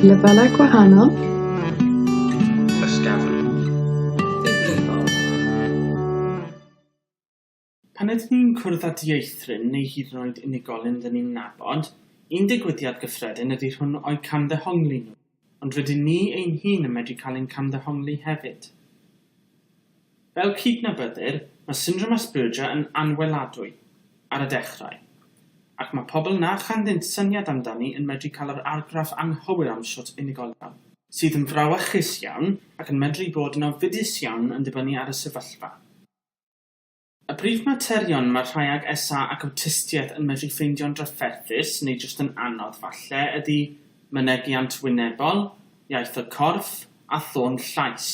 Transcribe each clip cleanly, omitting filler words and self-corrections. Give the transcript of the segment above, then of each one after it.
Lefelau gwahanol. Ysgafn. Difrifol. Pan ydyn ni'n cwrdd â dieithryn neu hyd yn oed unigolyn dyn ni'n nabod, un digwyddiad gyffredin ydy rhwng o'u camddehongli nhw, ond rydyn ni ein hun yn medru cael ein camddehongli hefyd. Fel cydnabyddir, mae syndrom Asperger yn anweladwy, ar y dechrau, ac mae pobl na chanddynt syniad amdani yn medru cael yr argraff anghywir am shwt unigolion, sydd yn frawychus iawn ac yn medru bod yn ofidus iawn yn dibynnu ar y sefyllfa. Y prif materion mae rhai ag SA ac awtistiaeth yn medru ffeindio'n drafferthus neu jyst yn anodd falle ydy mynegiant wynebol, iaith y corff, a thôn llais.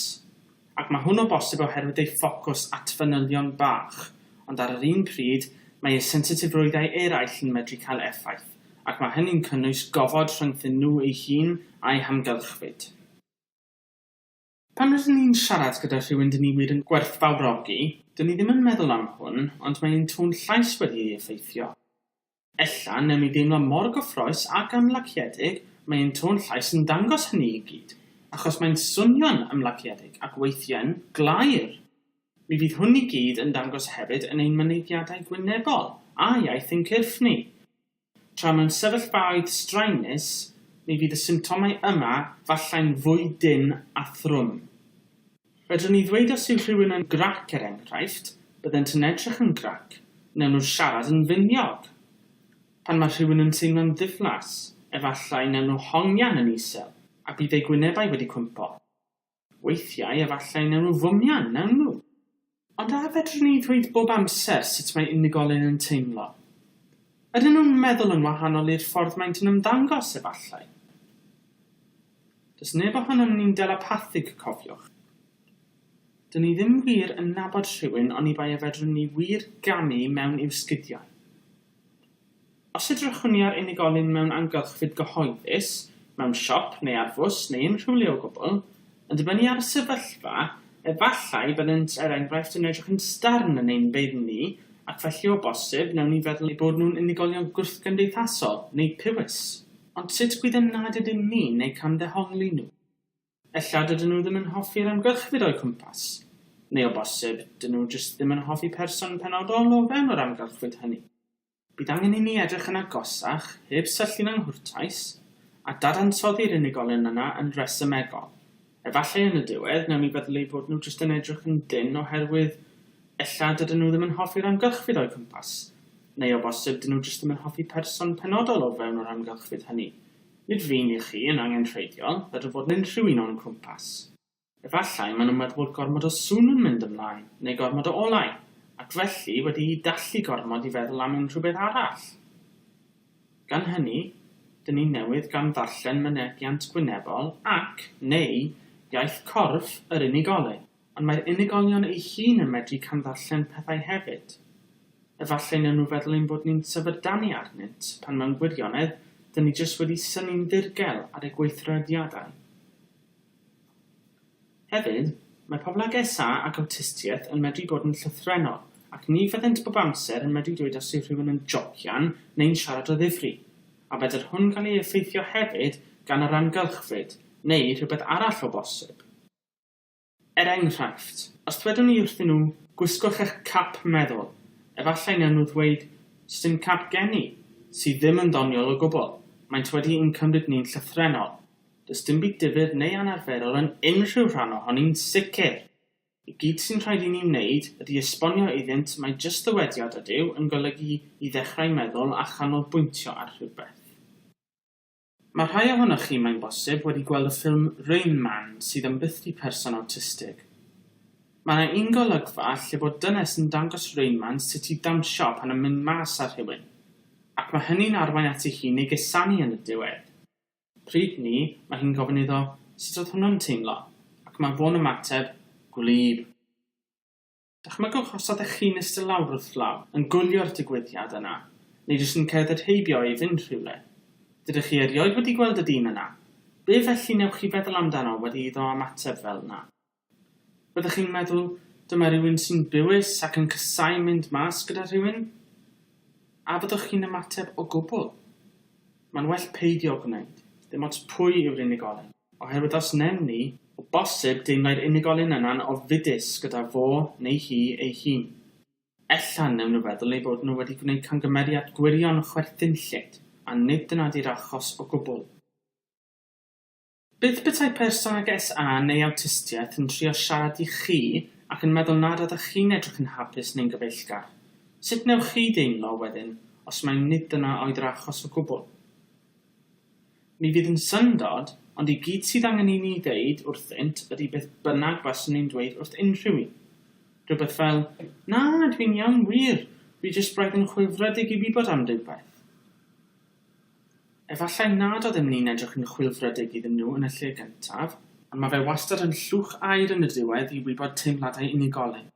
Ac mae hwn o bosib oherwydd ei ffocws at fanylion bach, ond ar yr un pryd, mae ei sensitifrwyddau eraill yn medru cael effaith, ac mae hynny'n cynnwys gofod rhyngthyn nhw ei hun a'u hamgylchfyd. Pan rydyn ni'n siarad gyda rhywun dyn ni wir yn gwerthfawrogi, dyn ni ddim yn meddwl am hwn, ond mae ein tôn llais wedi ei effeithio. Ella wnewn ni deimlo mor gyffrous ac ymlaciedig, mae ein tôn llais yn dangos hynny i gyd, achos mae'n swnio'n ymlaciedig ac weithiau'n glaer. Mi fydd hwn i gyd yn dangos hefyd yn ein mynegiadau gwynebol a iaith ein cyrff ni. Tra mewn sefyllfaoedd straenus, mi fydd y symptomau yma fallai'n fwy dynn a thrwm. Fedrwn ni ddweud os yw rhywun yn grac er enghraifft, byddent yn edrych yn grac, wnawn nhw siarad yn finiog. Pan mae rhywun yn teimlo'n ddiflas, efallai wnawn nhw hongian yn isel, a bydd eu gwynebau wedi cwympo. Weithiau, efallai wnawn nhw fwmian, wnawn nhw? Ond a fedrwn ni ddweud bob amser sut mae unigolyn yn teimlo? Ydyn nhw'n meddwl yn wahanol i'r ffordd maent yn ymddangos, efallai? Does neb ohonom ni'n delapathig, cofiwch. Dyn ni ddim wir yn nabod rhywun oni bai y fedrwn ni wir gamu mewn i'w sgidiau. Os edrychwn ni ar unigolyn mewn amgylchfyd gyhoeddus, mewn siop neu ar fws neu unrhyw le o gwbl, yn dibynnu ar y sefyllfa, efallai byddent er enghraifft yn edrych yn stern yn ein beirn ni ac felly o bosib wnawn ni feddwl eu bod nhw'n unigolion gwrthgymdeithasol neu piwis. Ond sut gwyddem nad ydyn ni'n eu camddehongli nhw? Ella dydyn nhw ddim yn hoffi'r amgylchfyd o'u cwmpas. Neu o bosib, dyn nhw jyst ddim yn hoffi person penodol o fewn yr amgylchfyd hynny. Bydd angen i ni edrych yn agosach, heb syllu'n anghwrtais, a dadansoddi'r unigolyn yna yn rhesymegol. Efallai yn y diwedd, wnawn ni feddwl eu bod nhw jyst yn edrych yn dynn oherwydd ella dydyn nhw ddim yn hoffi'r amgylchfyd o'u cwmpas. Neu o bosib, 'dyn nhw jyst ddim yn hoffi person penodol o fewn yr amgylchfyd hynny. Nid fi neu chi yn angenrheidiol, fedr fod yn unrhyw un o'n cwmpas. Efallai maen nhw'n meddwl bod gormod o sŵn yn mynd ymlaen, neu gormod o olau, ac felly wedi'u dallu gormod i feddwl am unrhyw beth arall. Gan hynny, 'dyn ni newydd gan ddarllen mynegiant gwynebol ac, neu, iaith corff yr unigolyn. Ond mae'r unigolion eu hun yn medru camddarllen pethau hefyd. Efallai wnawn nhw feddwl ein bod ni'n syfrdanu arnynt, pan mewn gwirionedd, 'dyn ni jyst wedi synnu'n ddirgel ar eu gweithrediadau. Hefyd, mae pobl ag SA ac awtistiaeth yn medru bod yn llythrennol, ac ni fyddent bob amser yn medru dweud os yw rhywun yn jocian neu'n siarad o ddifri, a fedr hwn gael ei effeithio hefyd gan yr amgylchfyd, neu rhywbeth arall o bosib. Er enghraifft, os dwedwn ni wrthyn nhw, 'Gwisgwch eich cap meddwl', efallai wnawn nhw ddweud, 'Sdim cap gen i', sydd ddim yn ddoniol o gwbl, maent wedi ein cymryd ni'n llythrennol. Does dim byd difyr neu anarferol yn unrhyw rhan ohoni'n sicr! I gyd sy'n rhaid i ni wneud ydy esbonio iddynt mai jyst ddywediad ydyw yn golygu i ddechrau meddwl a chanolbwyntio ar rhywbeth. Mae rhai ohonoch chi, mae'n bosib, wedi gweld y ffilm Rain Man sydd ambwyty person awtistig. Mae 'na un golygfa lle bod dynes yn dangos Rain Man sut i ddawnsio pan yn mynd mas â rhywun, ac mae hynny'n arwain at ei hun ei gusanu yn y diwedd. Pryd 'ny, mae hi'n gofyn iddo, 'Sut oedd hwnnw'n teimlo? Ac mae fo'n ymateb, 'Gwlyb'. Dychmygwch os oeddech chi'n iste lawr wrth law, yn gwylio'r digwyddiad yna, neu jyst yn cerdded heibio i fynd rhywle. Dydych chi erioed wedi gweld y dyn yna. Be felly wnewch chi feddwl amdano wedi iddo ymateb fel 'na? Byddech chi'n meddwl, 'Dyma rywun sy'n biwis ac yn casáu mynd mas gyda rhywun'? A fyddwch chi'n ymateb o gwbl? Mae'n well peidio gwneud. ddim ots pwy yw'r unigolyn, oherwydd os wnewn ni, o bosib deimlai'r unigolyn yna'n ofidus gyda fo neu hi ei hun. Ella wnewn nhw feddwl eu bod nhw wedi gwneud camgymeriad gwirion chwerthinllyd, a nid dyna 'di'r achos o gwbl. Beth petai person ag SA neu awtistiaeth yn trio siarad i chi ac yn meddwl nad oeddech chi'n edrych yn hapus neu'n gyfeillgar? Sut wnewch chi deimlo, wedyn, os mai nid dyna oedd yr achos o gwbl? Mi fydd yn syndod, ond i gyd sydd angen i ni ddeud wrthynt ydy beth bynnag faswn i'n dweud wrth unrhyw un. Rhywbeth fel, 'Na, dwi'n iawn wir, dwi jyst braidd yn chwilfrydig i wybod am rywbeth. Efallai nad oeddem ni'n edrych yn chwilfrydig iddyn nhw yn y lle gyntaf, ond mae fe wastad yn llwch aur yn y diwedd i wybod teimladau unigolyn.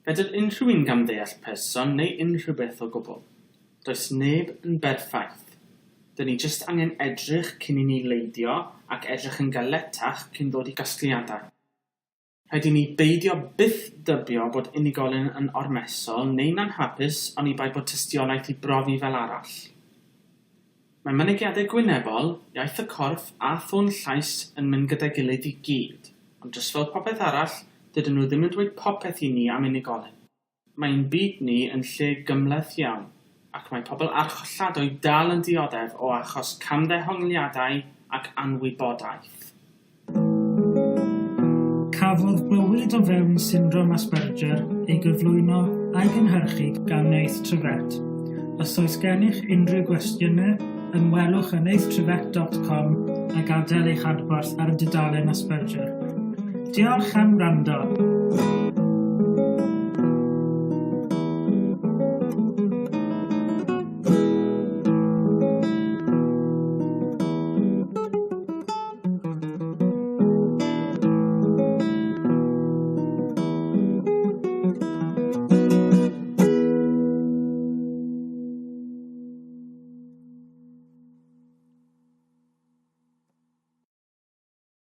Fedr unrhyw un gamddeall person neu unrhyw beth o gwbl. Does neb yn berffaith. Dyn ni jyst angen edrych cyn i ni leidio ac edrych yn galetach cyn ddod i gasgliadau. Rhaid i ni beidio byth dybio bod unigolyn yn ormesol neu'n anhapus oni bai bod tystiolaeth i brofi fel arall. Mae mynegiadau gwynebol, iaith y corff a thôn llais yn mynd gyda'i gilydd i gyd, ond jyst fel popeth arall, dydyn nhw ddim yn dweud popeth i ni am unigolyn. Mae ein byd ni yn lle gymhleth iawn, ac mae pobl archolladwy dal yn dioddef o achos camddehongliadau ac anwybodaeth. Cafodd Bywyd o fewn Syndrom Asperger ei gyflwyno a'i gynhyrchu gan Neith Trevett. Os oes gennych unrhyw gwestiynau, ymwelwch â neithtryfett dot com a gadael eich adborth ar y dudalen Asperger. Diolch am wrando!